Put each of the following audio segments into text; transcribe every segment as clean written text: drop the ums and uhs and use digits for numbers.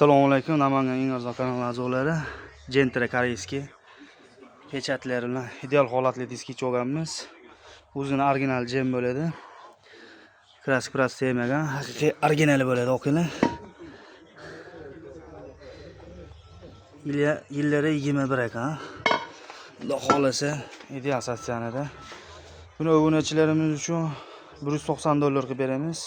Assalomu alaykum, Namangan eng arzon kanal a'zolari. Gentra корейский pechatlari bilan ideal holatli disk olganmiz. O'zini original jem bo'ladi. Краска pras tegmagan, haqiqiy originali bo'ladi okalar. Yillari 21 ekan. Xudo xohlasa ideal состояние da. Buni obunachilarimiz uchun 190 dollar qilib beramiz.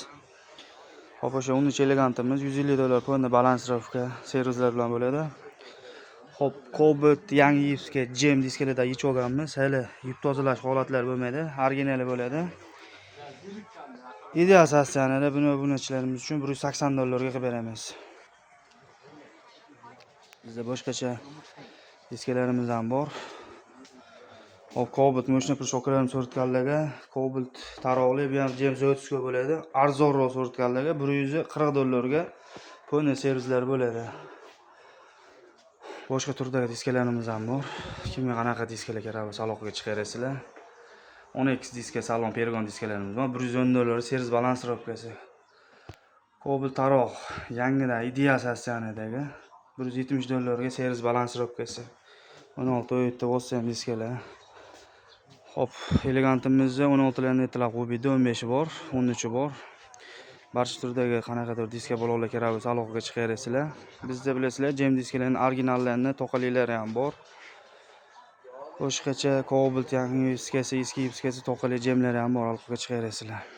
Hop, o'sha 13 elegantimiz 150 dollar полный балансировка servislar bilan bo'ladi. Hop, Cobalt yangi yipsga jem diskalarda yechib olganmiz. Hali yip tozalash holatlari bo'lmaydi, originali bo'ladi. Ideal состояние da buni obunachilarimiz uchun 180 dollarga qilib beramiz. Bizda boshqacha diskalarimiz ham bor. Hop, Cobalt мощный прыжок larni so'ratganlarga Cobalt taroqli bu ham James 30 bo'ladi. Arzonroq so'ratganlarga 140 dollarga полный servislar bo'ladi. Boshqa turdagi diskalarimiz ham bor. Kimga qanaqa diskalar kerak bo'lsa, aloqaga chiqarasizlar. 10x diska salon перегон diskalarimiz bor. 110 dollar servis балансировка si. Cobalt taroq yangidan ideal состояние dagi 170 dollarga servis балансировка si. 16 o'yinda bo'lsa ham diskalar. Hop, elegantimizni 16larni ertalab qo'yib edi, 15 bor, 13 bor. Barcha turdagi qanaqadir diska ballonlar kerak bo'lsa, aloqaga chiqarasizlar. Bizda bilasizlar, jem diskalarning originallarini, to'qalilari ham bor. Boshqacha Cobalt yangi diskasi, eski diskasi, to'qali jemlari ham bor, aloqaga chiqarasizlar.